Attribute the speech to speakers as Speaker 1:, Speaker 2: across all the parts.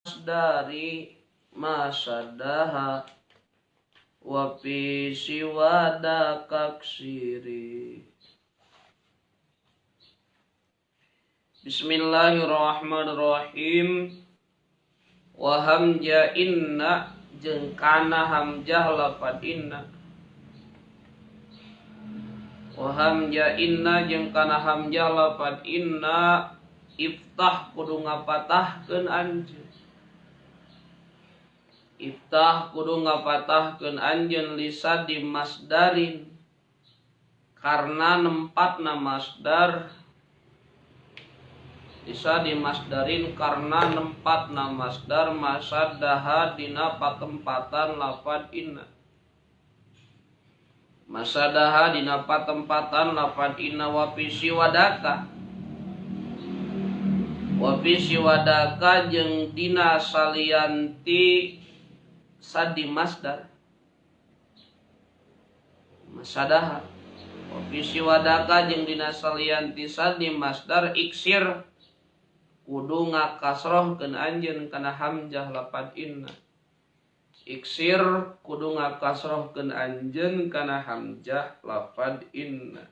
Speaker 1: Masdari masadaha wa fi siwada kaksiri. Bismillahirrahmanirrahim. Wa hamja inna jeung kana hamzah lafad inna. Wa hamja inna jeung kana hamzah lafad inna iftah kudu ngapatahkeun anjeun. Iftah kudu ngapatahkeun anjeun lisan di masdarin karena nempatna masdar. Bisa di masdarin karena nempatna masdar masadaha dina patempatan lafad inna. Masadaha dina patempatan lafad inna wa fi siwadaka. Wa fi siwadaka jeung dina salianti sadi masdar. Masadaha wa fi siwadaka jeung dina salianti sadi masdar iksir kudu ngakasrohkeun anjeun kana hamzah lapad inna. Iksir kudu ngakasrohkeun anjeun kana hamzah lapad inna.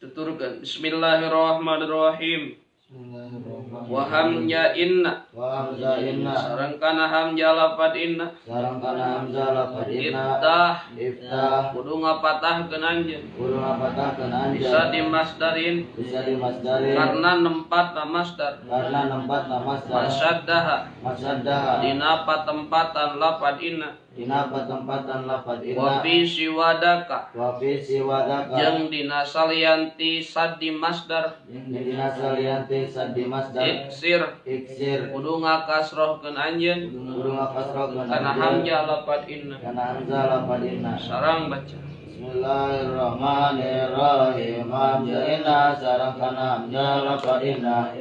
Speaker 1: Tuturkeun bismillahirrahmanirrahim. Wa hamja inna
Speaker 2: wa hamza inna
Speaker 1: sareng kana hamzah lapad inna
Speaker 2: sareng kana hamzah lapad inna
Speaker 1: iftah
Speaker 2: iftah
Speaker 1: kudu ngapatahkeun anjeun
Speaker 2: kudu ngapatahkeun anjeun
Speaker 1: bisa dimasdarin
Speaker 2: bisa dimasdarin
Speaker 1: karena nempatna masdar
Speaker 2: karena nempatna masdar
Speaker 1: masaddaha
Speaker 2: masaddaha
Speaker 1: dina patempatan lapad inna
Speaker 2: dina patempatan lapad inna
Speaker 1: wa fi siwadaka
Speaker 2: wa fi siwadaka
Speaker 1: jeung dina salianti sadi masdar
Speaker 2: jeung dina salianti sadi masdar
Speaker 1: iksir
Speaker 2: iksir
Speaker 1: kudu ngakasrohkeun anjeun
Speaker 2: kudu ngakasrohkeun
Speaker 1: kana hamzah lapad inna
Speaker 2: kana hamzah lapad inna.
Speaker 1: Sarang baca
Speaker 2: bismillahirrahmanirrahim. Hamzah inna sareng kana hamzah lapad inna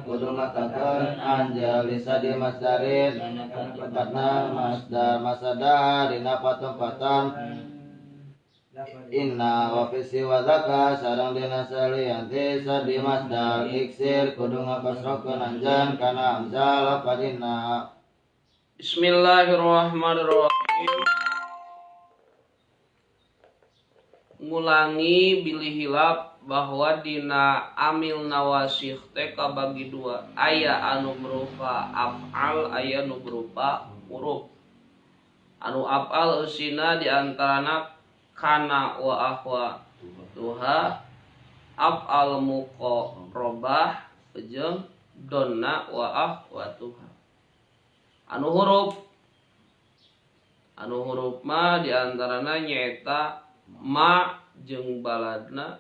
Speaker 2: kudu ngatakeun anjeun lisa di masdarin tempatna masdar masada dina patempatan inna wa fi siwadaka sareng dina salianti sadi masdar iksir kudu ngakasrohkeun anjeun kana hamzah lapad inna.
Speaker 1: Bismillahirrahmanirrahim. Ngulangi bilih hilap bahwa dina amil nawasikh teh kabagi dua, aya anu berupa af'al, aya anu berupa huruf. Anu af'al eusina diantarana kana wa ahwa tuha, af'al muqarrabah jeung donna wa ahwa tuha. Anu huruf mah diantarana nyaeta ma jeung baladna,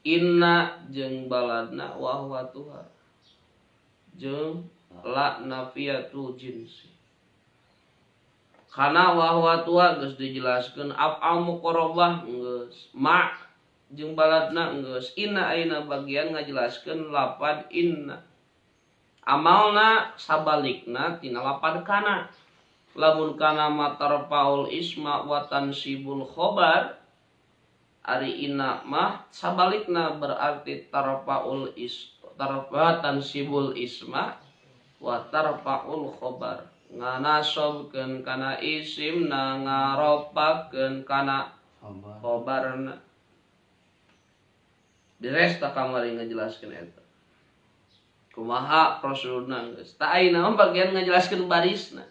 Speaker 1: inna jeung baladna wa huwa tuha jeung la nafiyatul jinsi. Kana wa huwa tuha geus dijelaskeun, af'al muqarrabah geus, ma jeung baladna geus, inna ayeuna bagian ngajelaskeun lapad inna. Amalna sabalikna tina lapad kana. Lamun kana matarfaul isma wa tansibul khobar, ari inna mah sabalikna berarti tarfaul is tarfa tansibul isma wa tarfaul khobar. Nganasobkeun kana isimna, ngaropakeun kana khobarna. Diresta kamari ngajelaskeun eta. Kumaha prosedurna geus. Tah ayeuna mah bagian ngajelaskeun barisna.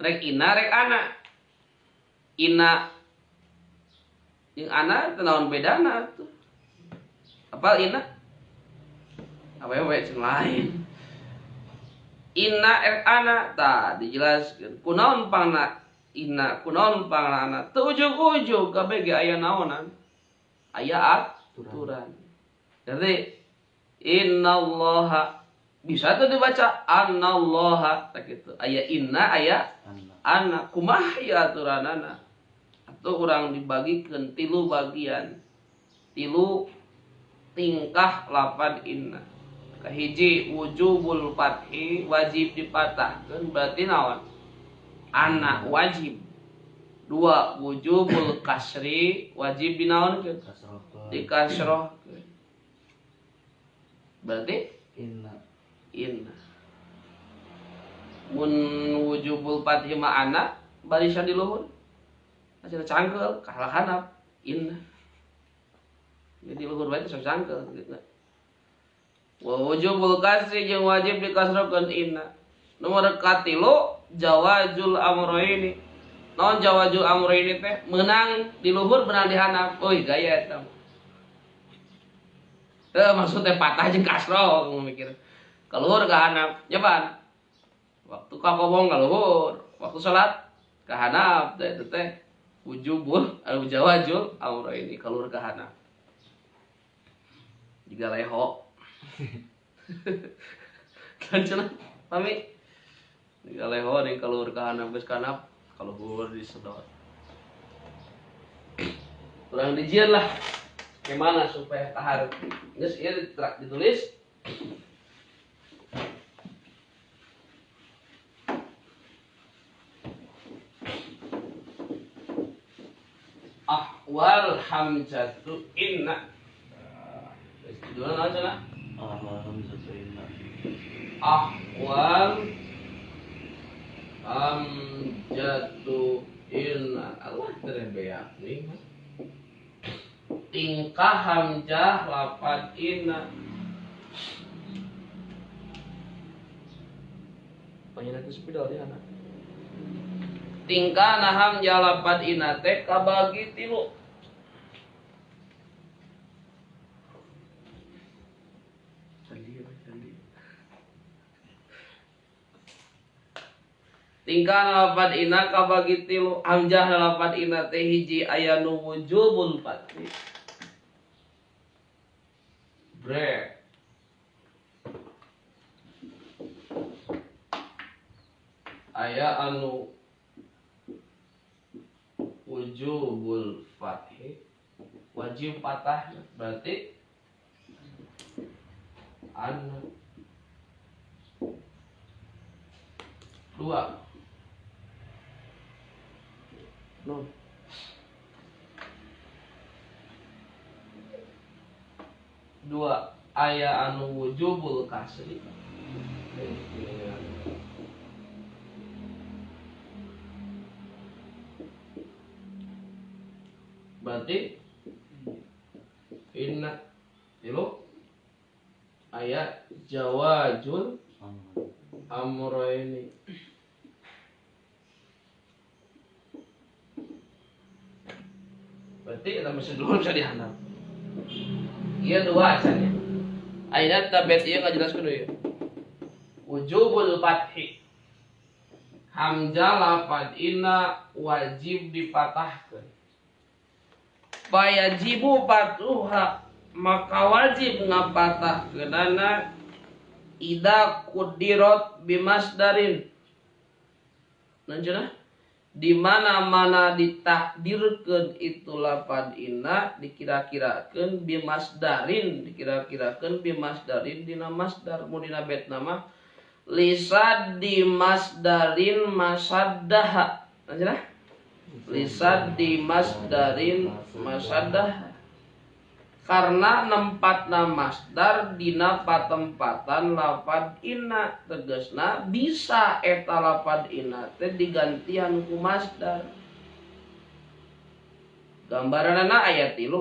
Speaker 1: Rek inna rek ana. Inna jeung ana teu naon bedana tuh. Apal inna? Awewe jeung lain. Inna rek ana tah dijelaskeun. Kunaon pangna inna, kunaon pangna ana? Teu ujug-ujug kabeh ge aya naonan. Aya aturan. Jadi innallaha bisa tuh dibaca annallaha tak gitu. Aya inna aya ana. Kumaha ieu aturanana? Atau urang dibagikeun tilu bagian. Tilu tingkah lapad inna. Kahiji wujubul fathi wajib dipatahkeun berarti naon? Ana wajib. Dua wujubul kasri wajib dinaonkeun? Dikasrohkeun. Berarti Inna. Mun wujubul fathi ma'ana barisan di luhur. Hasilna cangkeul kalah handap inna. Jadi luhur bae sok cangkeul gitu. Wa wujubul kasri jeung wajib dikasrokeun inna. Nomor katilu jawazul amroini. Naon jawazul amroini teh meunang di luhur meunang di handap. Euy gaya eta. Teu maksudnya patah jeung kasro mikir. Ka luhur ka handap nyeban. Waktu ka kobong ka luhur, waktu salat ka handap teh eta teh wujubul al jawazul amroini ka luhur ka handap. Jiga leho. Kan cenah pami. Jiga leho ning ka luhur ka handap geus ka handap ka luhur disedot. Kurang dijieun lah. Gimana supaya tahan? Geus ieu ditulis. Ahwal hamzatu inna. Judulna naon cenah?
Speaker 2: Ahwal hamzatu inna.
Speaker 1: Ahwal hamzatu inna. Allah terebeak nih. Tingkah hamzah lafad inna. Panyeuna teh spidol di anak. Tingkah hamzah lafad inna teh kabagi tilu. Tingkah lafad inna kabagi tilu. Hamzah lafad inna teh hiji aya nu wujubul fathi. Brek. Aya anu wujubul fathi wajib patah berarti anu dua nun dua aya anu wujubul kasri. Berarti inna tilu aya jawazul amroini. Berarti kita mesti dulu bisa dihandap. Iya dua acannya. Ayeuna tabet ieu ngajelaskeun deui. Wujubul fathi. Hamzah lafad inna wajib dipatahkeun. Fayajibu fatuha maka wajib ngapatahkeunana ida kudirot bimasdarin. Lanjutna. Di mana-mana ditakdirkeun itu lafad inna dikira-kirakeun bimasdarin, dikira-kirakeun bimasdarin dina masdar mun dina bet nama lisad di masdarin masaddaha. Lanjutna. Lisad di masdarin masaddaha. Karena nempatna masdar dina patempatan lafad inna tegasna bisa eta lafad inna teh digantian ku masdar. Gambaranana ayat 3.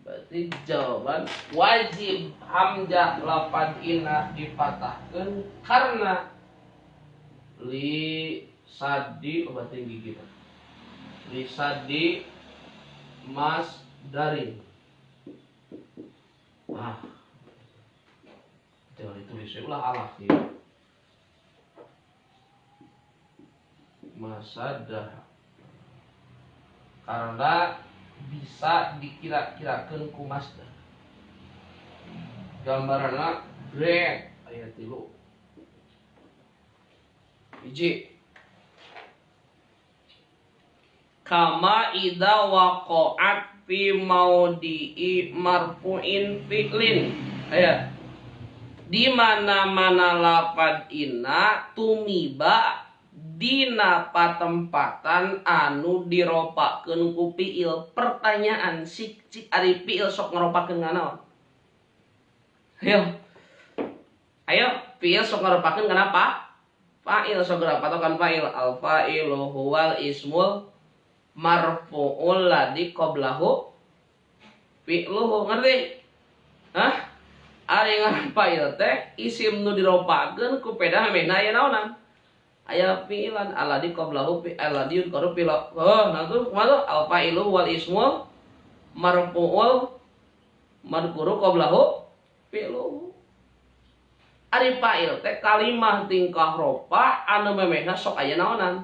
Speaker 1: Berarti jawaban wajib hamzah lafad inna dipatahkeun karena li sadi obat tinggi kita. Li sadi mas darin. Ah. Jangan ditulis ulah alaf ya. Masadah. Karena bisa dikira-kirakeun ku masdar. Gambaranna brek ayat 3. Hiji. Kama idza waqa'at fi maudi'i marfu'in fi'lin. Aya. Di mana-mana lafad inna tumiba dina patempatan anu diropakeun ku fi'il. Pertanyaan sik cik ari fi'il sok ngeropakeun nganaon? Ayo. Fi'il sok ngarupakeun kana fa'il sok patokan fa'il. Al fa'ilu huwal ismul marfu'ul ladzi qablahu fi'luhu, ngerti? Hah? Ari ngaran fa'il teh isim nu diropakeun ku pedah memehna aya naonan? Aya fi'ilan alladzi qablahu fi alladzi yudkaru fil. Oh, nah tuh kumaha tuh? Al fa'ilu wal ismul marfu'ul madhkuru qablahu fi'luhu. Ari fa'il teh kalimah tingkah ropa anu memehna sok aya naonan?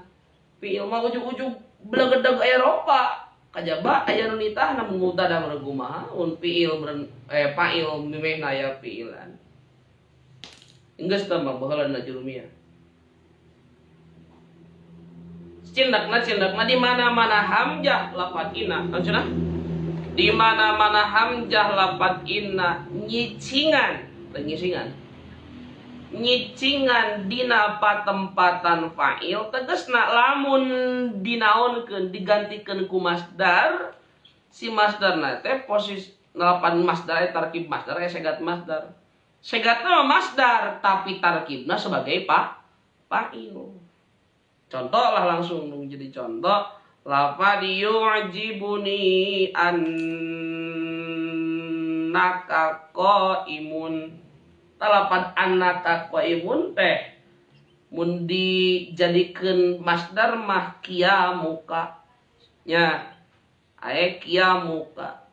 Speaker 1: Fi'il mah ujug-ujug belegedeg aya ropa. Kajaba aya nu nitahna mun mubtada meureun kumaha mun fi'il meureun fa'il memehna aya fi'ilan. Geus teh mah baheula na jurumiyah. Cindakna di mana-mana hamzah lafat inna. Maksudna? Di mana-mana hamzah lafat inna nyicingan, nyicingan. Nyicingan dina patempatan fa'il tegasna lamun dinaonkeun digantikeun ku masdar, si masdarna teh posisi lapan masdar tarkib masdar segat masdar. Segatna mah masdar tapi tarkibna sebagai fa'il. Contoh lah langsung jadi contoh lafad yu'jibuni annaka qaimun. Talapad annaka qaimun teh mun dijadikeun masdar mah qiyamuka nya ae qiyamuka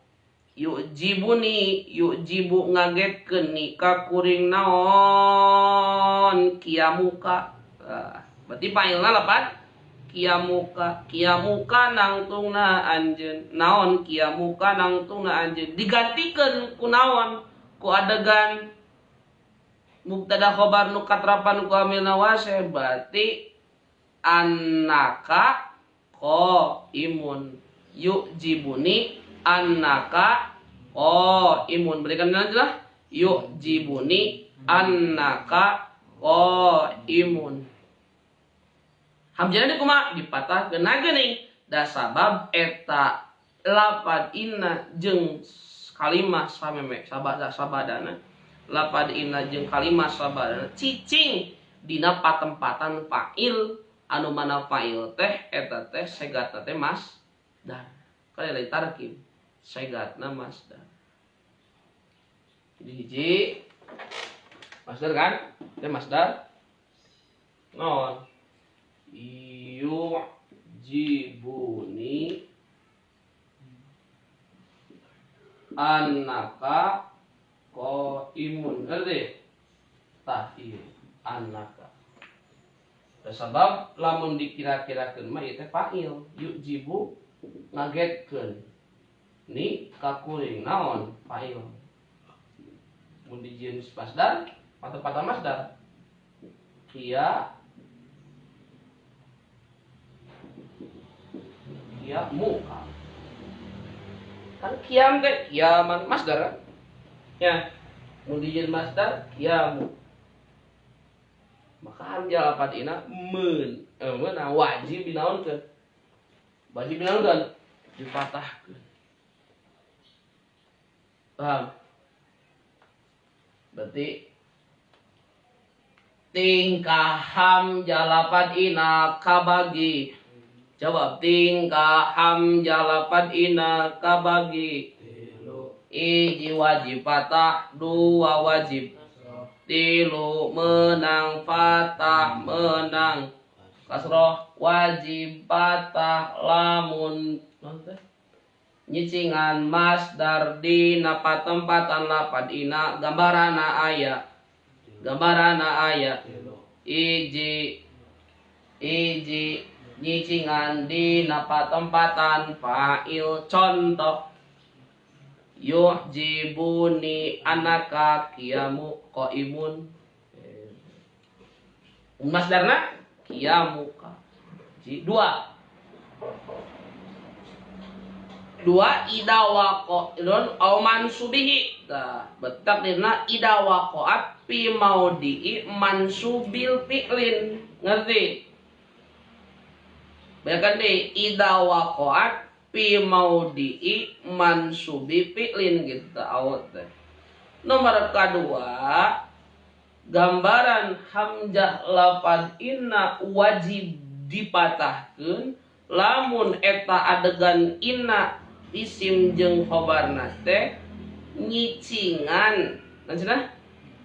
Speaker 1: yu'jibuni yu'jibu ngagetkeun ni ka kuring naon qiyamuka. Berarti fa'ilna lapan qiyamuka qiyamuka nangtungna anjeun naon qiyamuka nangtungna anjeun digantikeun ku naon ku adegan mubtada khobar nu katrapan ku amil nawase berarti annaka qaimun yujibuni annaka qaimun berikan aja lah yujibuni annaka qaimun. Hamzahna kumaha dipatahkeun geuning da sabab eta lapad inna jeung kalimah sameme sabada sabadana lapad inna jeung kalimah sabadana cicing dina patempatan fa'il anu mana fa'il teh eta teh segatna teh masdar. Kan lain tarkib segatna masdar. Jadi hiji masdar kan teh masdar naon yu'jibuni annaka qaimun ngerti tah ieu annaka sabab lamun dikira-kirakeun mah ieu teh fa'il yu'jibu ngagetkeun ni ka kuring naon fa'il mun dijieun masdar patah-patah masdar kia kia muka kan kiam teh kiaman masdar kan ya mun dijieun masdar kiamu maka hamzah lafat ina men meunang wajib dinaonkeun wajib dinaonkeun dipatahkeun paham berarti tingkah hamzah lafat ina kabagi. Jawab tingkah hamzah lafat ina kabagi. Iji wajib patah, dua wajib tilu menang patah menang kasroh wajib patah lamun nyicingan masdar dina patempatan lapad ina gambarana aya gambarana aya iji iji nyicingan dina patempatan fa'il contoh yu'jibuni anaka qiyamu qaimun masdarna qiyamuka. Dua dua ida waqa'un au mansubihi tah betakdirna ida waqa'at fi maudhi'i mansubil fi'lin ngerti bayangkan deh ida waqa'at fi maudhi'i mansubi fi'lin gitu awat teh. Nomor kedua Gambaran hamzah lafad inna wajib dipatahkeun lamun eta adegan inna isim jeung khobarna teh nyicingan. Cenah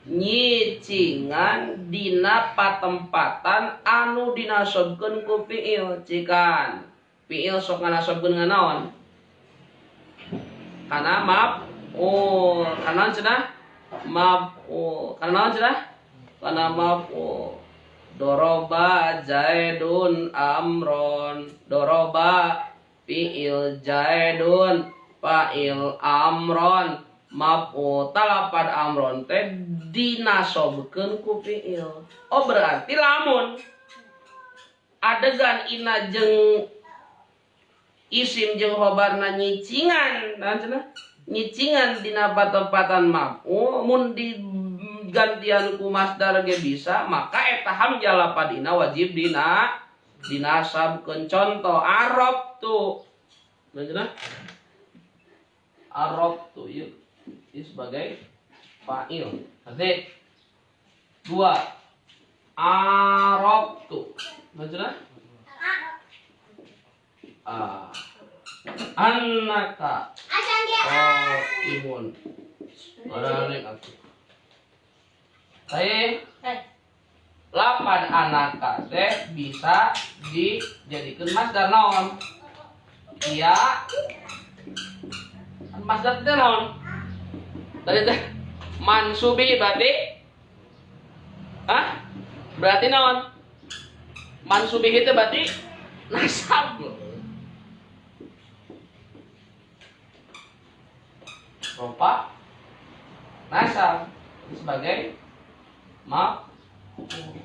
Speaker 1: nyicingan dina patempatan anu dinasobkeun ku fiil. Cikan fiil sok nganasobkeun nganaon? Kana maf'ul. Kana cenah maf'ul. Kana naon cenah? Kana maf'ul. Doroba Zaidun amron. Doroba fiil Zaidun fa'il amron maf'ul. Talapan amron teh dinasobkeun ku fiil. Oh berarti lamun adegan inna jeung isim jeung khobarna nyicingan, naon cenah? Nyicingan dina patempatan maf'ul mun digantian ku masdar ge bisa, maka eta hamzah lapad inna wajib dina dinasabkeun. Contoh arab tu. Naon cenah? Arab tu ieu sebagai fa'il. Nanti dua arab tu. Naon cenah? A annaka qaimun. Balik atuh. Saya lapan anaka teh bisa dijadikan masdar naon? Iya. Masdar teh naon? Tadi teh mansubi berarti? Hah? Berarti naon? Mansubi itu berarti nasab. Ropa nasab sebagai maf'ul.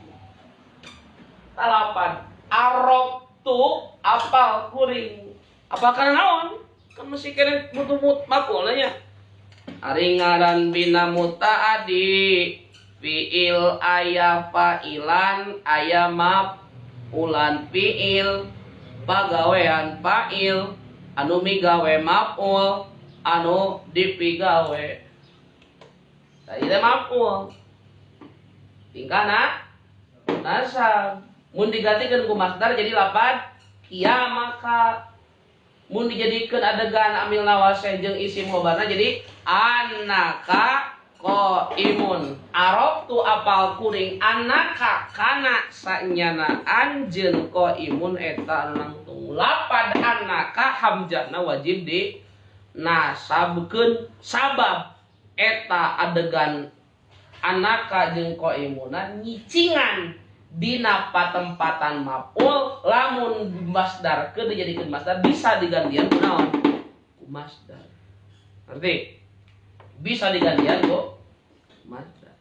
Speaker 1: Talapan arab tu apal kuring. Apa karena naon? Kan mesti kena butuh maf'ul nya. Ari ngaran bina mutaadi fiil aya fa'ilan aya maf'ulan fiil pagawean fa'il anu migawe maf'ul anu dipigawe. Tadi teh maf'ul. Tingkahna nasab. Mun digantikeun ku masdar jadi lapad kia maka. Mun dijadikeun adegan amil nawase jeung isim khobarna jadi annaka qaimun. Arab tu apal kuring annaka kana sanyana anjeun qaimun eta anu nangtung. Lapad annaka hamzahna wajib di nasabkeun sabab eta adegan anaka jeung qaimuna nyicingan dina patempatan maf'ul lamun masdarkeun dijadikeun masdar bisa digantian ku naon? Ku masdar. Ngerti? Bisa digantian ku masdar.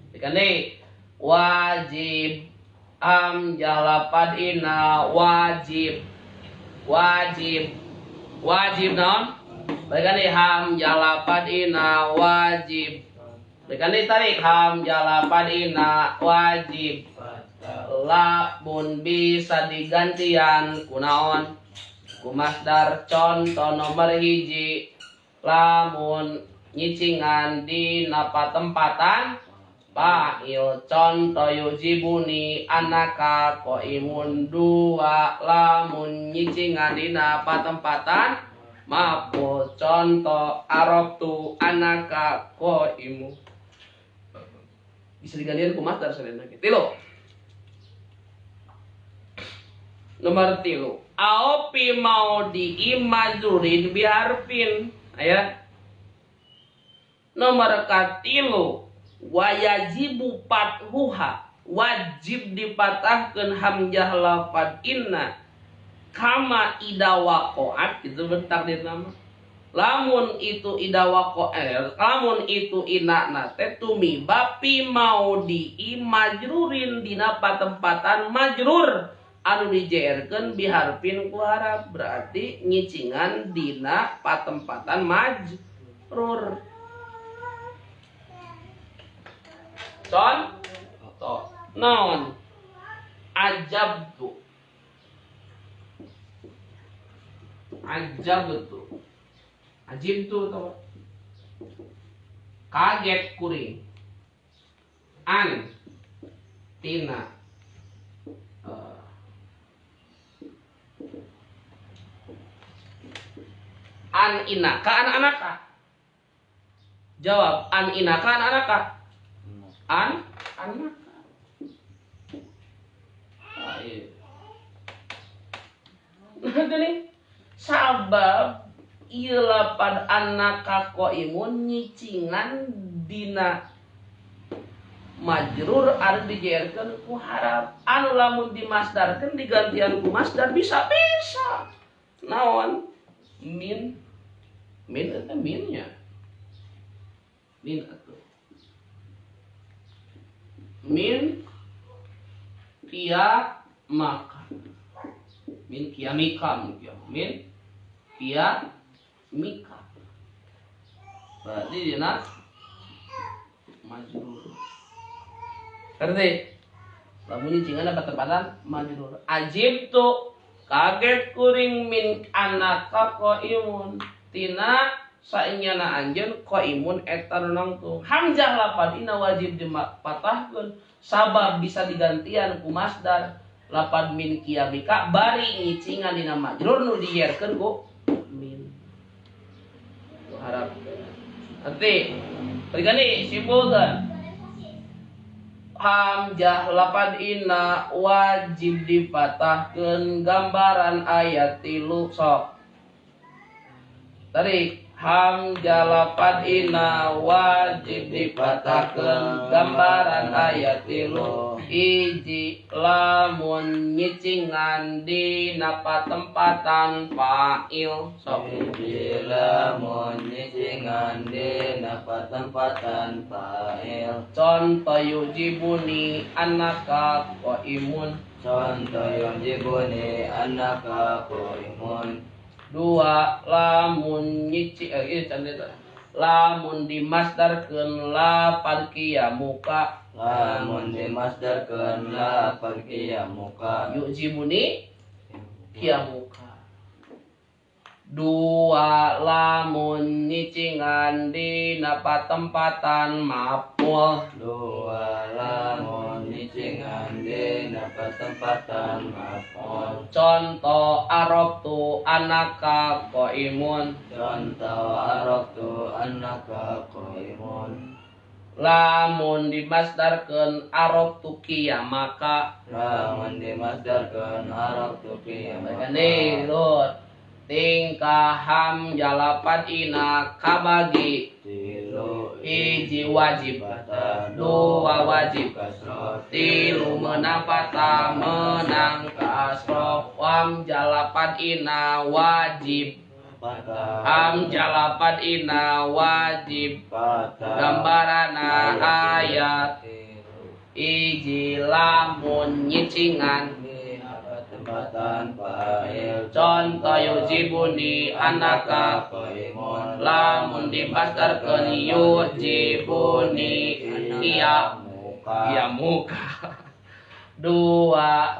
Speaker 1: Dikane wajib hamzah lapad inna wajib wajib wajib naon? Balikan deui hamzah lapad inna wajib. Balikan deui tarik hamzah lapad inna wajib. Lamun bisa digantian ku naon? Ku masdar. Contoh nomor hiji lamun nyicingan dina patempatan fa'il. Contoh yujibuni anaka qaimun. Dua lamun nyicingan dina patempatan maf'ul. Contoh arabtu anaka qaimu. Bisa digantian ku masdar sarena ge. Tilu. Nomor tilu. Aopi maudi majrurin biharfin. Aya. Nomor katilu wayajibu fathuha, wajib dipatahkeun hamzah lafad inna kama ida waqa'at, gitu bentar di nama. Lamun itu ida waqa'at, lamun itu inna na teh tumiba pi maudi majrurin dina patempatan majrur anu dijerkeun biharfin ku harap, berarti nyicingan dina patempatan majrur. Contoh naon? Ajabtu. Ajabtu. Ajib tu tau. Kaget kuring. An tina an inaka an anaka. Jawab an inaka an anaka. An anaka. Ah, iya. Nah, gini sabab ieu lapad anaka qaimun nyicingan dina majrur anu dijerkeun ku harap anu lamun dimasdarkeun digantian ku masdar bisa bisa naon min min eta minnya min atuh min kia maka min kia mika min kia mika berarti dina majrur. Ngerti? Lamun nyicingan apa tempatan majrur. Ajib tu kaget kuring min anaka qaimun tina sainyana anjeun qaimun eta nu nangtung. Hamzah lapad ina wajib dipatahkeun sabab bisa digantian ku masdar lapad min qiyamika bari nyicingan dina majrur nu diyerkeun ku min. Ku harap. Ngerti? Pergani simpulkeun. Hamzah lapad ina wajib dipatahkeun gambaran ayat 3 sok. Tadi hamzah lapad ina wajib dipatahkeun gambaran ayat 3 hiji lamun nyicingan dina patempatan fa'il sok.
Speaker 2: Hiji lamun nyicingan dina patempatan fa'il.
Speaker 1: Contoh yujibuni anaka qaimun.
Speaker 2: Contoh yujibuni anaka qaimun.
Speaker 1: Dua lamun nyici ieu can eta. Lamun dimasdarkeun lapad qiyamuka.
Speaker 2: Lamun dimasdarkeun lapad qiyamuka.
Speaker 1: Yujibuni qiyamuka. Dua lamun nyicingan dina patempatan maf'ul.
Speaker 2: Dua lamun nyicingan dina patempatan maf'ul.
Speaker 1: Contoh arabtu anaka qaimun.
Speaker 2: Contoh arabtu anaka qaimun.
Speaker 1: Lamun dimasdarkeun arabtu qiyamaka.
Speaker 2: Lamun dimasdarkeun arabtu qiyamaka.
Speaker 1: Nih, lur. Tingkah hamzah lapad ina kabagi
Speaker 2: tilu
Speaker 1: hiji wajib dua wajib tilu menang patah menang kasroh hamzah lapad ina wajib hamzah lapad ina wajib gambarana ayat hiji lamun nyicingan
Speaker 2: tempatan fa'il.
Speaker 1: Contoh yujibuni anaka
Speaker 2: qaimun.
Speaker 1: Lamun dipastarkeun yujibuni iya iya muka. Dua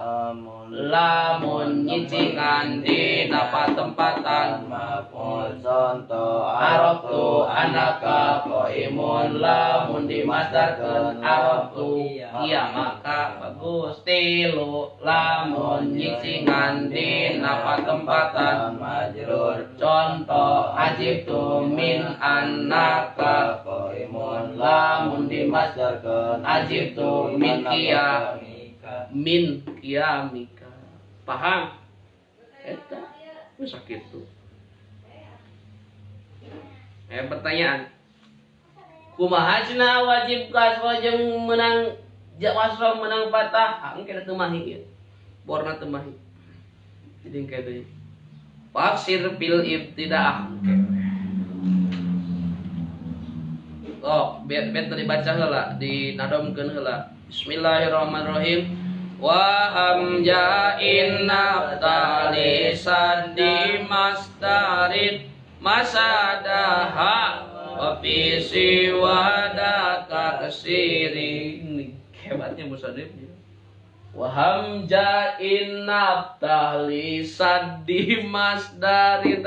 Speaker 1: lamun nyicingan dina patempatan
Speaker 2: maf'ul. Contoh
Speaker 1: arabtu anaka qaimun. Lamun dimasdarkeun arabtu iya maka bagus. Tilu lamun nyicingan dina patempatan
Speaker 2: majrur.
Speaker 1: Contoh ajibtu min anaka
Speaker 2: qaimun.
Speaker 1: Lamun
Speaker 2: dimasdarkeun
Speaker 1: ajibtu min kia min qiyamika. Paham? Eta wis sakitu. Pertanyaan. Kumaha cenah wajib kasroh jeung meunang wasroh meunang patah? Ah, engke teu mahi ieu. Borna teu mahi. Jadi engke deui. Faksir bil ibtidaah. Oh, bet dibaca heula, dinadomkeun heula. Bismillahirrahmanirrahim. Wa hamja'in naftali sadi masdarin masadaha wa fi siwada kasiri. Ini hebatnya musannifnya. Wa hamja'in naftali sadi masdarin.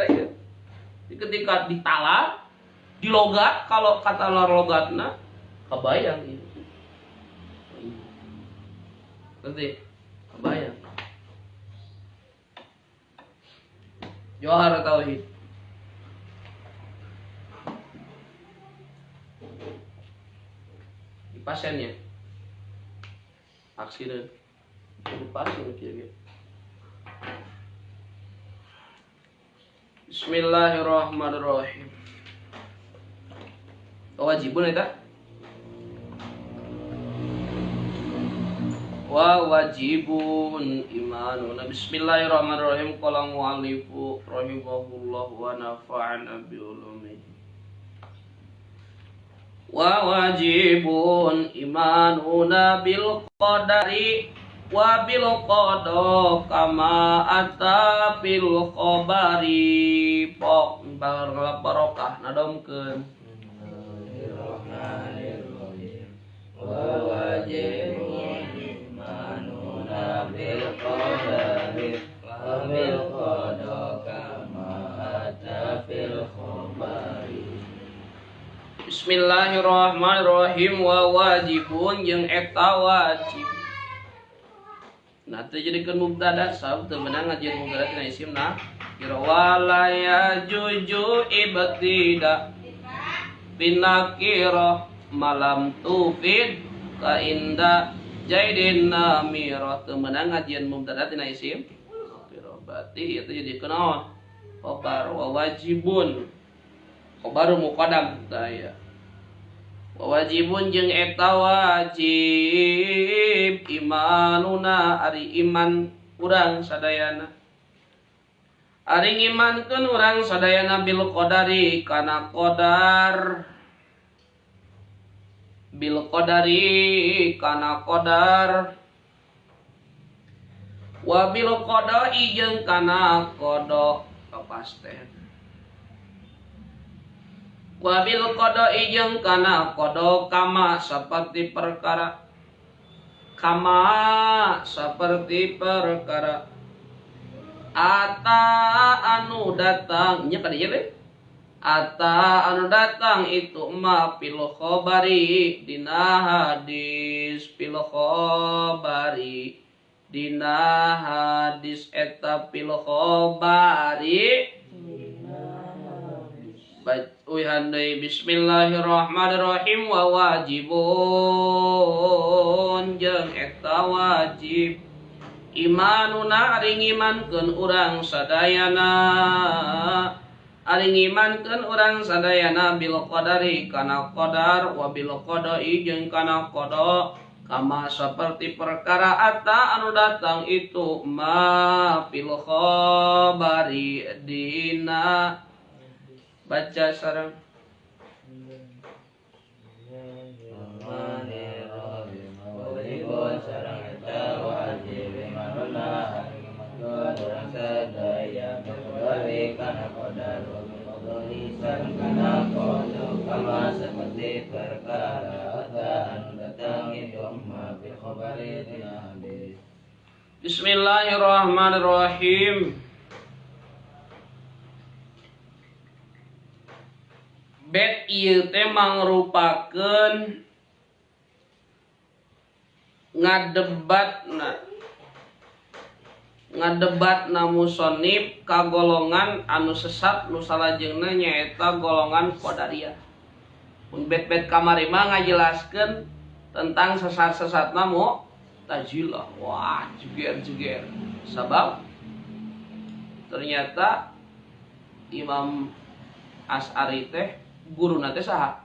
Speaker 1: Ketika ditalak, di logat, kalau kata logatna kebayang ini. Nanti kebayang. Johar tauhid. Di pasiennya. Aksiden. Di pasien kieu. Bismillahirrahmanirrahim. Wajibun eta? Wa wajibun imanuna. Bismillahirrahmanirrahim. Qala mu'allifu rahimahullah wa nafa'ana bi ulumihi. Wa wajibun imanuna bil qadari wa bil qada kama ata fil khabari. Pok barokah nadomkeun.
Speaker 2: Bismillahirrahmanirrahim. Wa wajibun imanuna bil qadari wa bil qada kama ata fil khabari.
Speaker 1: Bismillahirrahmanirrahim. Wa wajibun jeung eta wajib. Nah, teu jadikeun mubtada sabab teu meunang ngajieun mubtada tina isim nah. Kira wala ya juju ibtida binakira malam tufid ka inda jaidin namira. Teu meunang ngajieun mubtada tina isim kira berarti itu jadikeun naon? Khabar wa wajibun. Khabaru muqaddam tah ya. Wajibun jeung eta wajib imanuna ari iman urang sadayana. Ari ngimankeun urang sadayana bil qadari kana qadar. Bil qadari kana qadar. Wa bil qada'i jeung kana qada kapasten. Wabil qada'i jeung kana qada kama seperti perkara. Kama seperti perkara. Ata anu datang nya kadinya teh. Ata anu datang itu ma fil khabari dina hadis fil khabari dina hadis eta fil khabari. Uihan deui bismillahirrahmanirrahim. Wa wajibun jeung eta wajib imanuna ari ngimankeun urang sadayana. Ari ngimankeun urang sadayana bil qadari kana qadar wa bil qada'i jeung kana qada kama seperti perkara ata anu datang itu ma fil khabari dina. Baca sareng. Bismillahirrahmanirrahim. Bet ieu teh mangrupakeun ngadebatna musonib ka golongan anu sesat nu salajengna nyaeta golongan Qadariyah. Mun bet-bet kamari mah ngajelaskeun tentang sesat-sesatna Mu'tazilah. Wah, jeger-jeger. Sabab ternyata Imam As'ari teh guruna teh saha?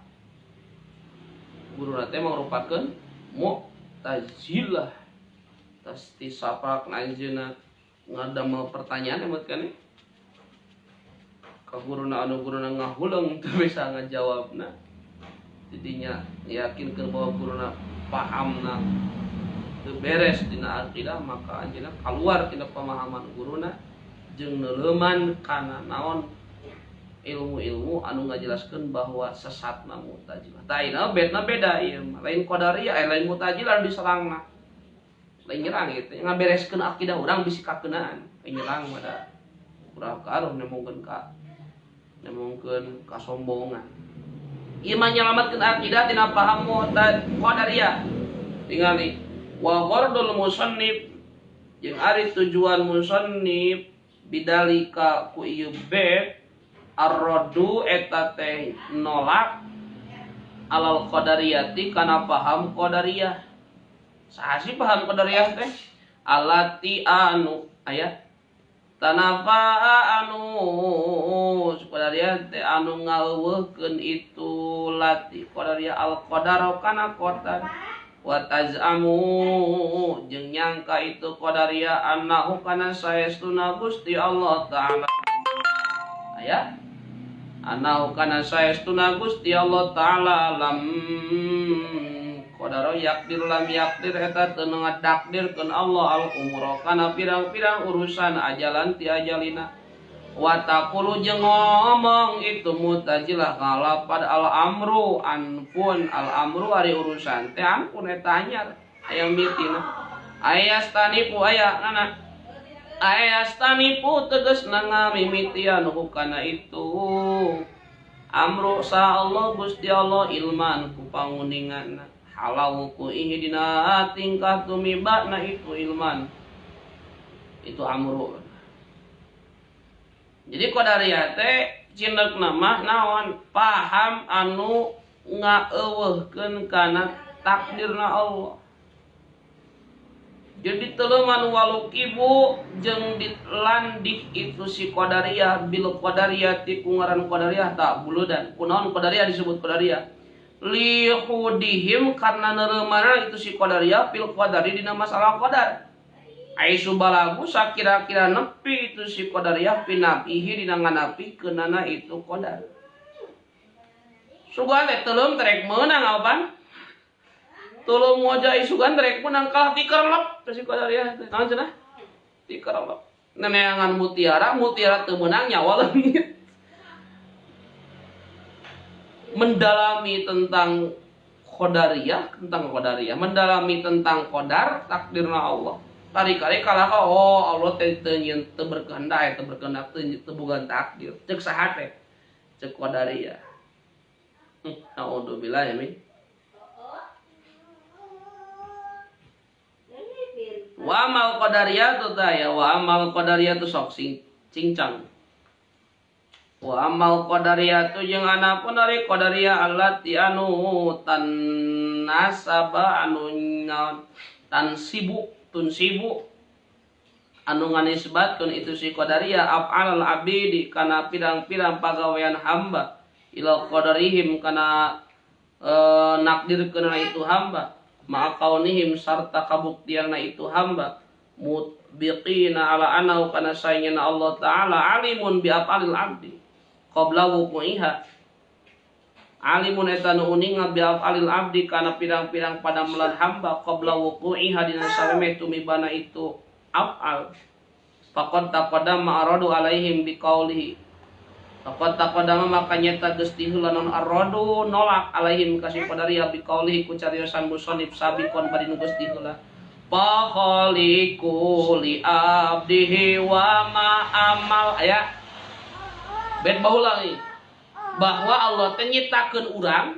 Speaker 1: Guruna teh mangrupakeun Mu'tazilah. Tas tisapak anjeunna ngadamel pertanyaan emot kan ka guruna anu guruna ngahuleung teu bisa ngajawabna. Jadinya yakinkeun bahwa guruna pahamna teu beres dina akidah, maka anjeunna kaluar tina pemahaman guruna jeung neuleuman kana naon ilmu-ilmu anu ngajelaskeun bahwa sesatna Mu'tazilah. Tah ieu bedna beda ieu mah. Lain Qadariyah, lain Mu'tazilah diserangna. Lain nyerang gitu, ngabereskeun akidah urang bisi kakeunaan. Lain nyerang mah da urang karuh nemongkeun ka nemongkeun kasombongan. Ieu mah nyalamatkeun akidah tina paham Qadariyah. Tingali wa ghardul musannif jeung ari tujuan musannif bidalika ku ieu bab ar-raddu eta teh nolak alal qadariyati kana paham qadariyah. Saha sih paham qadariyah teh? Alati anu aya tanafa anu qadariyah teh anu ngaweuhkeun itu lati qadariyah al qadar kana qadar wa tazamu jeung nyangka itu qadariyah annahu kana saestuna Gusti Allah taala aya annahu kana saestuna Gusti Allah taala lam qadara yakdir lam yakdir eta teu ngadakdirkeun Allah al umura kana pirang-pirang urusan ajalan ti ajalina wa taqulu jeung ngomong itu mutajilah ngalapad al amru anfun al amru ari urusan teh ampun eta anyar aya mitina ayastanipu aya nana ayastanipu tegasna ngamimitian hukana itu amru sa Allah Gusti Allah ilman ku panguninganna halau ku ihdina tingkah tumibana itu ilman itu amru. Jadi qadariyah teh cindeukna mah naon paham anu ngaeuweuhkeun kana takdirna Allah. Jadi teleuman walukibu jeung dilandih itu si qadariyah bil qadariyah ti ku ngaran qadariyah tak buludan. Kunaon qadariyah disebut qadariyah? Lihudihim karena neureumana itu si qadariyah fil qadari dina masalah qadar. Aisu balagu sakira-kira nepi itu si qadariyah pinapihi dina nganapikeunana itu qadar. Sugan teh teuleum terek meunang apaan? Teuleum moja isugan terek meunang kalah tikerlep si qadariyah teh. Naon cenah? Tikerlep. Neneangan mutiara, mutiara teu meunang nyawa leungit. Mendalami tentang qadariyah, mendalami tentang qadar takdirna Allah. Kari-kari kalah ka oh Allah teh teu nyieun teu berkehendak, teu berkehendak teu boga takdir. Ceuk saha teh? Ceuk qadariyah. Naudzubillah ya min. Wa amal qadariyah tu tah ya, wa amal qadariyah tu sok sing cincang. Wa amal qadariyah tu jeung anapun ari qadariyah allati anu tanasaba anu tansibu tunsibu anu nganisbatkeun itu si qadariyah af'alal abidi kana pirang-pirang pagawean hamba ila qadarihim kana nakdirkeunna itu hamba ma'a kaunihim sarta kabuktianna itu hamba mutbiqina ala annahu kana sayyidina Allah ta'ala alimun bi af'alil abdi qabla wuqu'iha alimun eta nu uninga bi af'alil abdi kana pirang-pirang padamelan hamba qabla wuqu'iha dina saleme tumibana itu af'al faqad taqaddama aradu alaihim biqaulihi faqad taqaddama maka nyata geus diheula non aradu nolak alaihim ka si qadariyah biqaulihi ku cariosan musannif sabiqon bari nu geus diheula fa khaliqu li abdihi wa ma amal aya bet baheula nih bahwa Allah teh nyiptakeun urang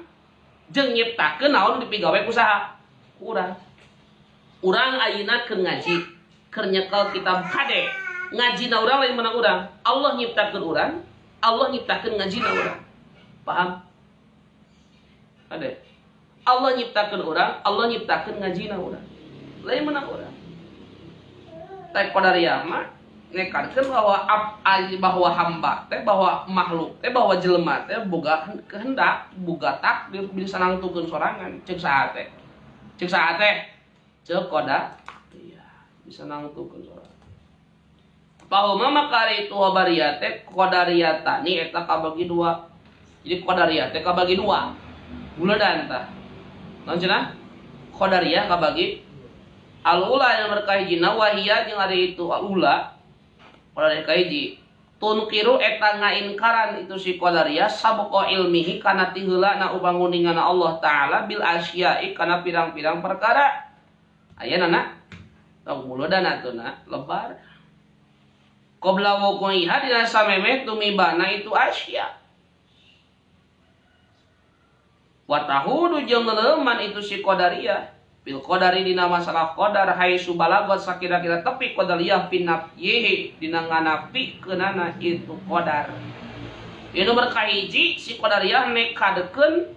Speaker 1: jeung nyiptakeun naon dipigawe ku saha? Ku urang. Urang ayeuna keur ngaji, keur nyekel kitab kade. Ngajina urang lain menang urang. Allah nyiptakeun urang, Allah nyiptakeun ngajina urang. Paham? Kade. Allah nyiptakeun urang, Allah nyiptakeun ngajina urang. Lain menang urang. Teh qadariyah mah nekankeun bahwa bahwa hamba teh bahwa makhluk teh bahwa jelema teh boga kehendak, boga takdir bisa nangtukeun sorangan. Ceuk saha teh? Ceuk saha teh? Ceuk qadariyah bisa nangtukeun sorangan. Bahwa maka itu qadariyah teh qadariyatani eta kabagi dua. Jadi qadariyah teh kabagi dua. Buledan tah. Naon cenah? Qadariyah kabagi al-ula yang berkahijina wahia jeung ari itu al-ula qadariyah kahiji tunkiru eta ngainkaran itu si qadariyah sabqa ilmihi kana tiheulana ubanguningana Allah taala bil asya'i kana pirang-pirang perkara. Aya nana tong buledan atuh na lebar. Qabla wuqu'iha dina sameme tumibana itu asya. Wa tahudu jeung leuman itu si qadariyah Bil qadari dina masalah qadar haitsu balagot sakira-kira tepi qadariyah pinafyihi dina nganafikeunana itu qadar. Ieu nomor kahiji si qadariyah nekadekeun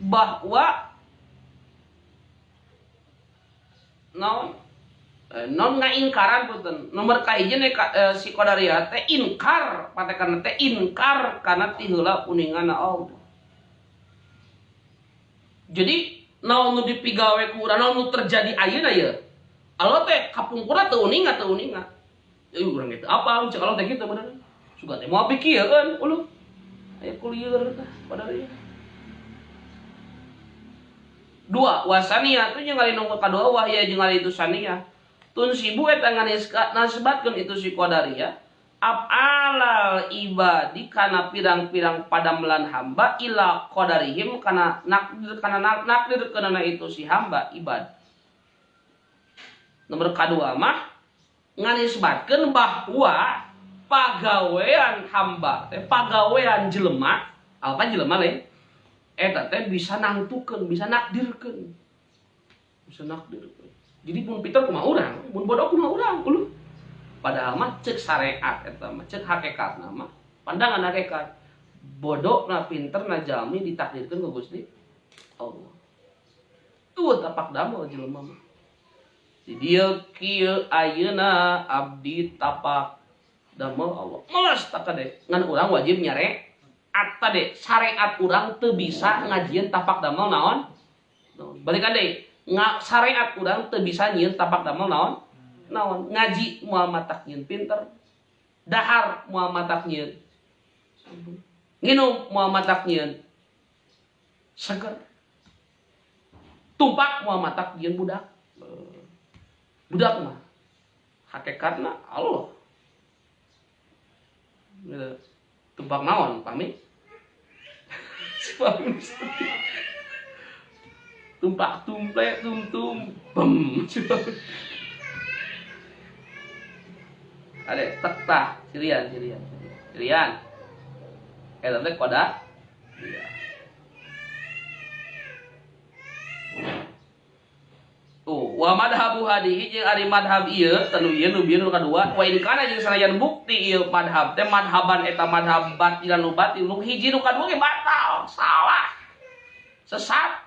Speaker 1: bahwa naon non ngaingkaran punten. Nomor kahiji si qadariyah teh inkar patekan teh inkar kana ti heula uningana Allah. Jadi naon nu dipigawe ku urang, naon nu terjadi ayeuna ye. Allah teh kapungkurna teu uninga teu uninga. Euy urang teh apa cek Allah teh kitu bener. Sugan teh moal pikirkeun uluh. Aya kulieur tah qadariyah. Dua wasania tu jeung ari nu kadua wahya jeung ari itu sania. Tunsibu eta nasbatkeun itu si qadariyah af'alal ibadi kana pirang-pirang padamelan hamba ila qadarihim kana nakdir kana nakdir kana itu si hamba ibad. Nomor kadua mah nganisbatkeun bahwa pagawean hamba teh pagawean jelema apa jelema lain eta teh bisa nangtukeun bisa nakdirkeun bisa nakdirkeun. Jadi mun pinter kumaha urang mun bodoh kumaha urang uluh. Padahal mah cek syariat eta mah cek hakikatna mah pandangan hakikat bodoh na pinter na jalmi ditakdirkeun ku Gusti Allah. Tuh tapak damel jelema mah. Di dieu kieu ayeuna abdi tapak damel Allah. Meles tak kade ngan urang wajib nyare at tade syariat urang teu bisa ngajieun tapak damel naon. Balikan deui syariat urang teu bisa nyieun tapak damel naon. Naon ngaji moal matak nyieun pinter, dahar moal matak nyieun, nginum moal matak nyieun seger, tumpak moal matak nyieun budak. Budak mah hakikatna Allah. Gitu. Tumpak naon pamit? Tumpak tumple tum tum bem. Ada tek tah sirian sirian sirian. Eta teh koda. Iya. Tuh, wa madhabu hadihi jeung ari madhab ieu tanu ieu nu bieu nu kadua wa in kana jeung sanajan bukti ieu madhab teh madhaban eta madhab batilan nu batil nu hiji nu kadua ge batal, salah. Sesat.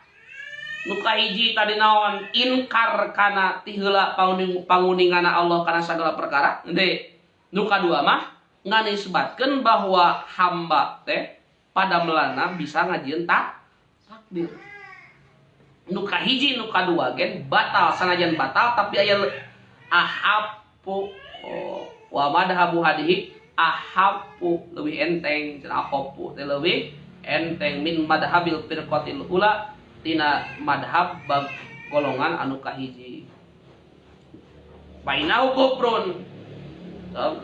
Speaker 1: Nu kahiji tadi naon inkar kana ti heula panguningana Allah kana sagala perkara. Henteu. Nu kadua mah nganisbatkeun bahwa hamba teh padamelana bisa ngajieun takdir. Nu kahiji nu kadua gen batal sanajan batal tapi aya ahapu oh, wa madhabu hadihi ahapu leuwih enteng cenah ahapu teh leuwih enteng min madhabil firqatil ula tina madhab bab golongan anu kahiji. Bainau kufrun.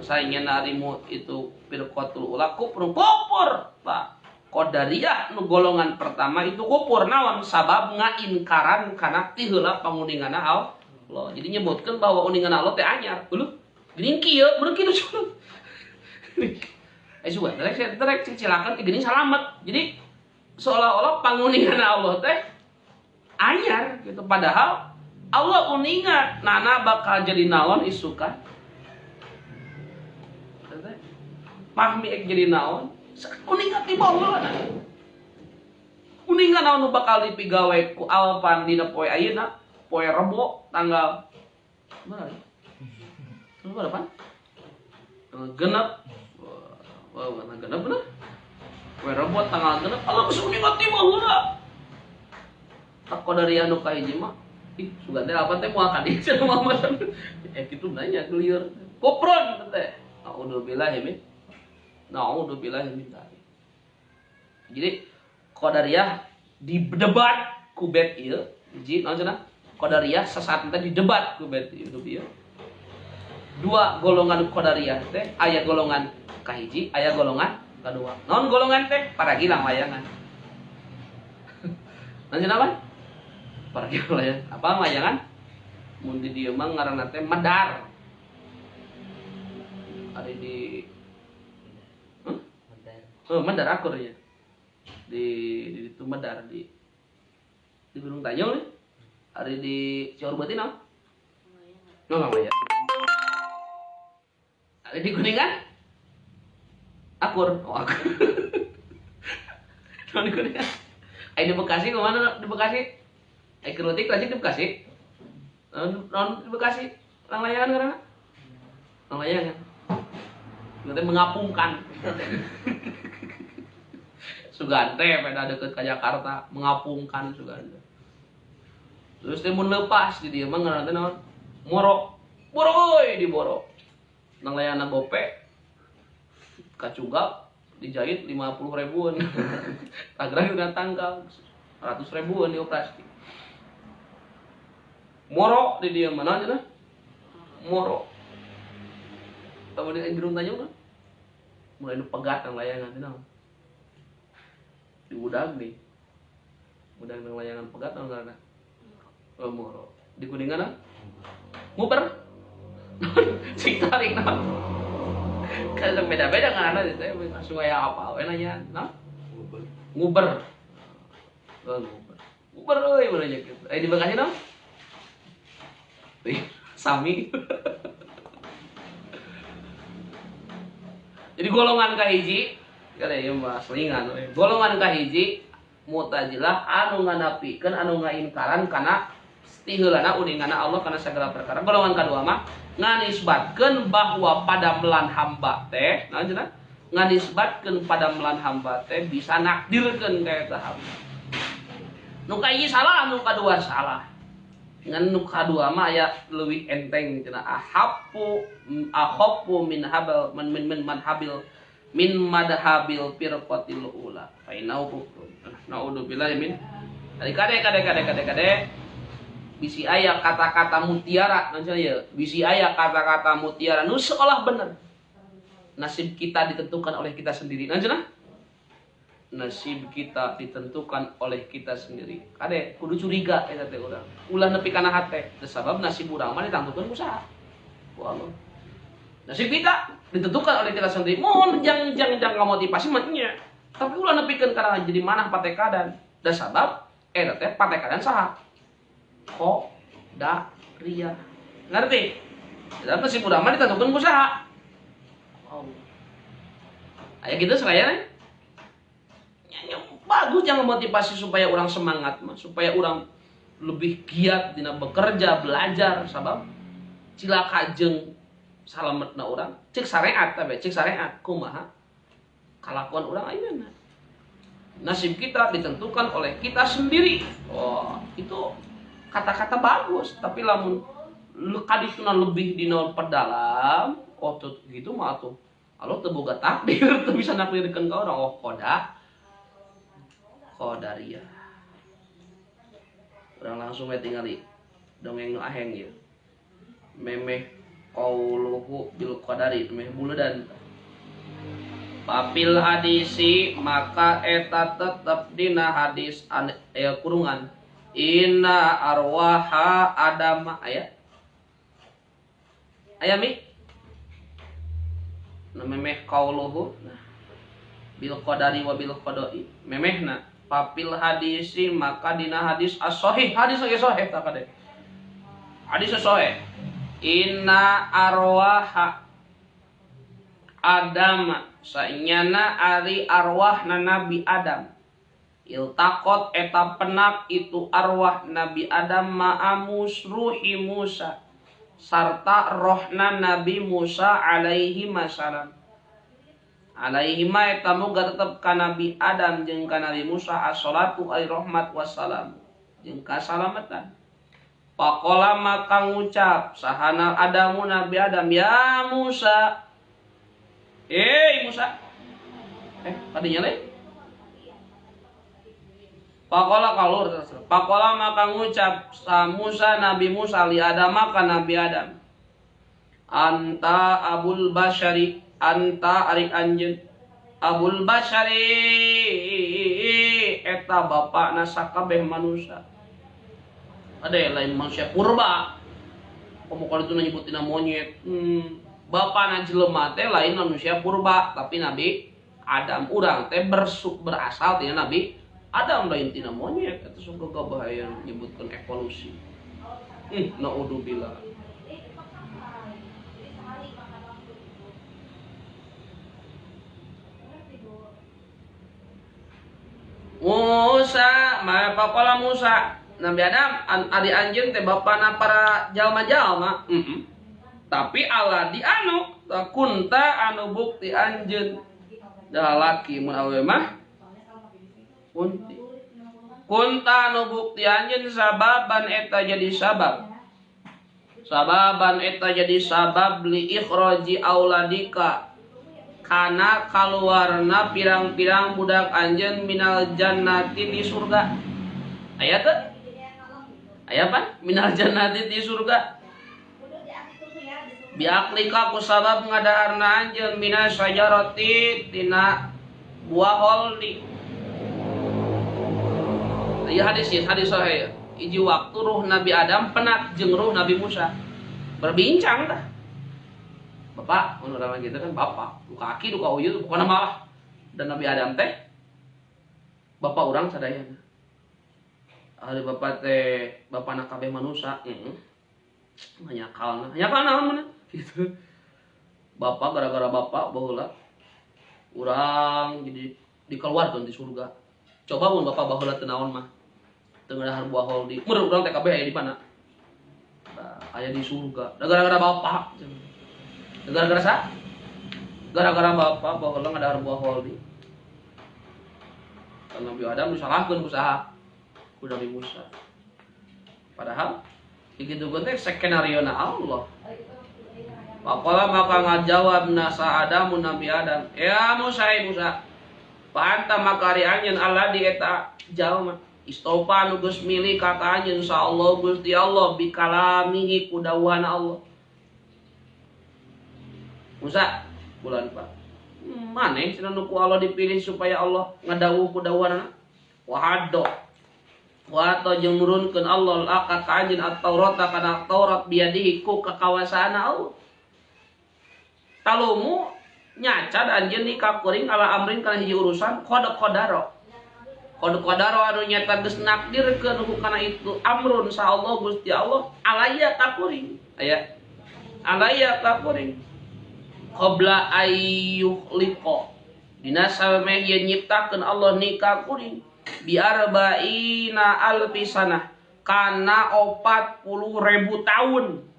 Speaker 1: Saingna narimu itu firqatul ula kufrun kufur. Pak Qadariyah nu golongan pertama itu kufur naon sabab ngainkaran kana ti heula panguningana Allah. Jadi nyebutkeun bahwa uningan Allah teh anyar. Uluh, geuning kieu, bener kieu culuk. Sugan terek terek silakan geuning salamet. Jadi seolah-olah panguningan Allah teh anyar gitu padahal Allah uningan nana bakal jadi naon isukan. Pahmi ek jadi naon uningan ti baheula. Uningan naon nu bakal dipigawe ku Alpan dina poe ayeuna, poe Rebo tanggal berapa? Tanggal berapa? Tanggal genep. Wah, tanggal genep bener. Poe Rebo tanggal genep Allah geus uningan ti baheula. Tak dari anu kahiji mah ih sugan teh apa teh moal ka dieu cenah mah. Kitu nanya gelieur. Kufrun teh. Naudzubillah min naudzubillah min dzalik. Jadi Qadariyah didebat ku bet ieu hiji naon cenah? Qadariyah sesat teh didebat ku bet ieu ieu. Dua golongan Qadariyah teh aya golongan kahiji, aya golongan kadua. Naon golongan teh? Para gilang layangan. Naon cenah apa? Para gilang layangan. Apa layangan? Mun di dieu mah ngaranna teh medar. Ada di Medar. Oh, medar akur ya. Di itu medar di Gunung Tanjung nih. Ari di Ciaur Beuti naon? No, ya. Ari di Kuningan? Akur. Oh, akur. Naon di Kuningan? Ari di Bekasi kemana di Bekasi? Ai kerutik lagi di Bekasi? Naon naon di Bekasi? Langlayangan karena? Langlayangan. Nanti mengapungkan. Sugan teh pada deket ke Jakarta, mengapungkan sugan teh. Terus teh mun leupas di dieu mah ngaranna teh naon? Moro. Boro euy di boro. Nang layana gope kacugap dijahit 50 ribuan. Tagrang udah tangkal 100 ribuan dioperasi. Moro di dieu mah naon cenah? Moro. Tahu di Gunung Tanjung kan? Mulai nu pegat nang layangan teh naon? Di udag nih. Udag nang layangan pegat naon ngaranna? Oh, moro. Di Kuningan naon? Nguper. Cik tarik naon? Kan beda-beda ngaranna teh langsung aya apa we nanya, naon? Nguber. Oh, nguber. Nguber euy mun nya kitu. Eh di Bekasi naon? Ih, sami. Jadi golongan kahiji, kada ieu mah selingan we. Golongan kahiji Mu'tazilah anu nganapikeun anu ngaingkaran kana tiheulana uningana Allah kana segala perkara. Golongan kadua mah nganisbatkeun bahwa padamelan hamba teh, naon cenah? Nganisbatkeun padamelan hamba teh bisa nakdirkeun ka eta hamba. Nu kahiji salah, nu kadua salah. Ngan nu kadua mah aya leuwih enteng cenah, ahapu akhafu min habal man min min manhabil min madhabil firqatil ula fa innahu kufrun. Naudzubillah min. Kade kade kade kade kade bisi aya kata-kata mutiara naon cenah ieu? Bisi aya kata-kata mutiara nu seolah bener. Nasib kita ditentukan oleh kita sendiri. Naon cenah? Nasib kita ditentukan oleh kita sendiri. Kade kudu curiga eta teh urang. Ulah nepi kana hate. Sabab nasib urang mah ditangtukeun ku saha? Ku Allah. Nasib kita ditentukan oleh kita sendiri. Mohon jangan motivasi mah nya. Tapi ulah nepikeun kana jadi manah patekadan. Da sabab eta teh patekadan saha? Qadariyah. Ngerti? Jadi nasib urang mah ditentukeun ku saha? Allah. Aya kitu sakayana. Ya, bagus jangan motivasi supaya orang semangat mah, supaya orang lebih giat dina bekerja, belajar sabab cilaka jeung salametna urang cek syariat tapi cek syariat kumaha kalakuan urang ayeuna. Nasib kita ditentukan oleh kita sendiri. Oh, itu kata-kata bagus, tapi lamun kadituna lebih dina perdalam, oh tuh gitu mah atuh. Allah teu boga takdir, teu bisa nakdirkeun ka urang. Oh, qadariyah. Urang langsung we tingali dongeng nu aheng ieu. Memeh qauluhu bil qadari, memeh buledan. Papil hadisi maka eta tetep dina hadis aya kurungan. Inna arwaha adam aya. Aya mi? Nu memeh qauluhu nah bil qadari wa bil qada'i. Memehna papil hadisi maka dina hadis as-sahih, hadis ge sahih tah kade. Hadis sahih. Inna arwaha Adam sanyana ari arwahna Nabi Adam. Iltaqot eta penak itu arwah Nabi Adam ma'amus ruhi Musa sarta rohna Nabi Musa alaihi masalam. Alaihi ma eta muga tetep ka Nabi Adam jeung ka Nabi Musa as-salatu ari rahmat wassalam jeung kasalamatan. Faqala maka ngucap sahana Adamu Nabi Adam, ya Musa. Eh Musa. Tadinya lain. Faqala kalur. Faqala maka ngucap sa Musa Nabi Musa li Adam maka Nabi Adam. Anta abul basyari, anta ari anjeun. Abul basyari eta bapakna sakabeh manusia. Ada yang lain manusia purba. Komo kalau itu nyebutina monyet. Bapakna jelema teh lain manusia purba, tapi Nabi Adam urang teh berasal tina Nabi Adam da intina monyet eta sok gagabah nyebutkeun evolusi. Naudzubillah. Musa, ma faqala Musa, Nabi Adam ari anjeun teh bapana para jalma-jalma. Tapi Allah di anu kunta anu bukti anjeun dah laki mun awewe mah kunti. Kunta anu bukti anjeun sababan eta jadi sabab. Sababan eta jadi sabab li ikhraji auladika kana kaluarna pirang-pirang budak anjeun minal jannati di surga. Aya teu? Aya pan? Minal jannati di surga. Biaklika ku sabab ngadaharna anjeun minas syajarati tina buah holdi. Ieu hadis sahih. Hiji waktu ruh Nabi Adam penat jeung ruh Nabi Musa. Berbincang tah. Bapak, mun urang gitu kan bapak, duka aki, duka uyut, pokona malah. Dan Nabi Adam teh bapak urang sadayana. Ari bapak teh bapana kabeh manusa, heeh. Hanyakalna, hanyakalna naon mana? Gitu. Bapak gara-gara bapak baheula urang jadi dikeluarkeun di surga. Coba mun bapak baheula teu naon mah. Teu ngadahar buah holdi. Mun urang teh kabeh aya di mana? Aya di surga. Da gara-gara bapak. Gara-gara sa? Gara-gara bapak baheula ngadahar buah holdi. Nabi Adam disalahkeun ku saha? Ku Nabi Musa. Padahal kitu teh skenario na Allah. Faqala maka ngajawab nasa Adamu Nabi Adam, ya Musa, ya Musa. Fa anta maka ari anjeun Allah di eta jalma. Istofa nu geus milih ka anjeun sa Allah Gusti Allah bikalamihi ku dawuhana Allah. Musa, bulan Pak. Maneh cenah nu ku Allah dipilih supaya Allah ngadawuh ku dawuhanana? Wa haddo. Wa ta jeung nurunkeun Allah laka ka anjeun at-Taurata kana Taurat biadihi ku kakawasaana Allah. Talumu nyacad anjeun ni kakuring ala amrin kana hiji urusan qad qadaro. Qad qadaro anu nyata geus nakdirkeun kana itu amrun sa Allah Gusti Allah alaya kakuring. Aya. Alaya kakuring. Qabla ayyukhliqa dina sameh yen nyiptakeun Allah ni kakuring bi arba'ina alfi sanah kana 40.000 tahun.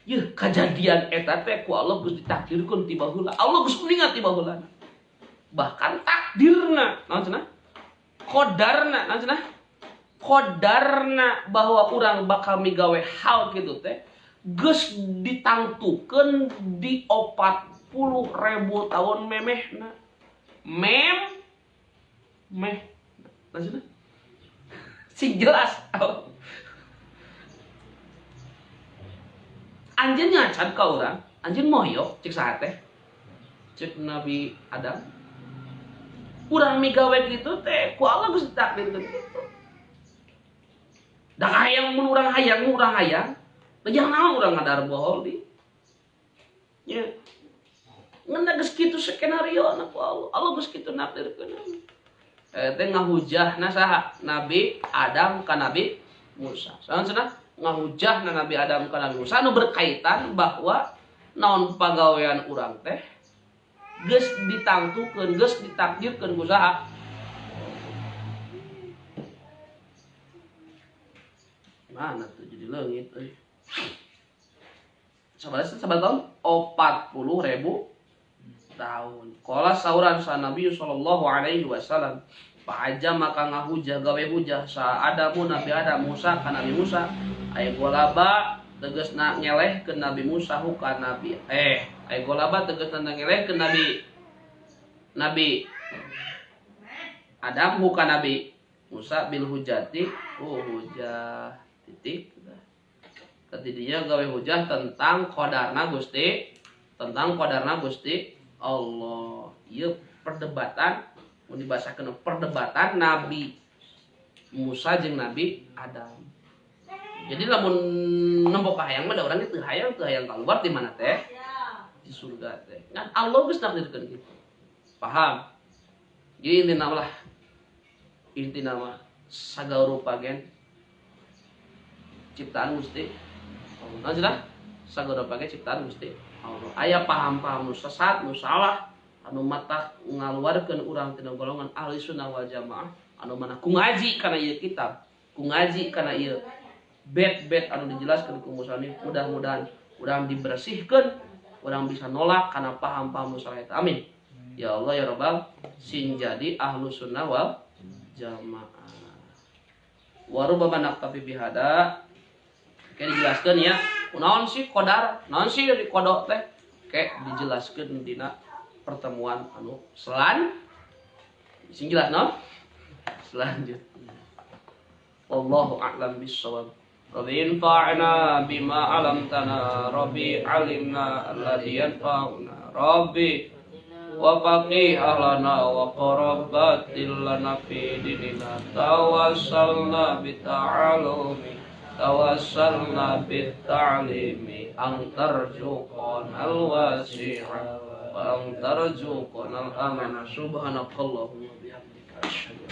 Speaker 1: Yeuh kajadian eta teh ku Allah geus ditakdirkeun ti baheula. Allah geus meninggal ti baheula. Bahkan takdirna naon cenah? Qadarna naon cenah? Qadarna bahwa urang bakal migawe hal kitu teh geus ditangtukeun di 40.000 tahun memehna. Mem meh. Maksudna? Sing jelas. Anjeun nyacan ka urang, anjeun moyok cek saha teh? Cek Nabi Adam. Urang migawe kitu teh ku Allah geus ditakdirkeun kitu. Da hayang mun urang hayang, urang hayang. Jangan naon urang ngadahar buah holdi. Nya. Ngan geus kitu skenario na ku Allah. Allah geus kitu nakdirkeun. Teh ngahujahna saha? Nabi Adam ka Nabi Musa. Saha cenah? Ngahujahna Nabi Adam ka Nabi Musa anu berkaitan bahwa naon pagawean urang teh geus ditangtukeun, geus ditakdirkeun ku saha? Mana tuh jadi leungit euy. Sabar tahun 40.000 tahun. Qala sauran sa Nabi sallallahu alaihi wasallam. Fa maka ngahujah gawe hujah sa Adamu Nabi Adam Musa ka Nabi Musa. Ay golaba tegasna ngeleh ke Nabi Musa huka Nabi ay golaba tegasna ngeleh ke Nabi Adam huka Nabi Musa bil hujati hujah titik. Tadinya gawe hujah tentang qadarna Gusti, tentang qadarna Gusti Allah. Ieu perdebatan, mun dibahasakeun perdebatan Nabi Musa jeung Nabi Adam. Jadi lamun nempo ka hayang mah da urang teu hayang kaluar di mana teh? Di surga teh. Ngan Allah geus nakdirkeun kitu. Paham? Jadi intina lah, intina mah sagala rupa gen ciptaan Gusti Allah. Nah, sudah sagala rupa gen ciptaan Gusti Allah. Aya paham-paham nu sesat, nu salah, anu matak ngaluarkeun urang tina golongan ahli sunnah wal jamaah, anu mana ku ngaji kana ieu kitab, ku ngaji kana ieu bait-bait anu dijelaskeun ku musannif, mudah-mudahan urang dibersihkeun, urang bisa nolak kana paham-paham nu salah eta. Amin. Ya Allah ya Rabbal, sing jadi ahlu sunnah wal jamaah. Wa rubbama naktafi bihada. Kayak dijelaskan ya, naon sih qodar, naon sih qodho teh, kayak dijelaskan dina pertemuan anu sing jelas no selanjutnya. Wallahu a'lam bissawab. Rabbi infa'na bima 'allamtana, Rabbi 'allimna alladhi yanfa'una, Rabbi wa faqih ahlana wa qarabatil lana fi dinina, tawassalna bi ta'alumi, tawassalna bit ta'limi, ang tarjuqana al-wasi'a wa ang tarjuqana al-amana. Subhanakallahumma bihamdika asyhadu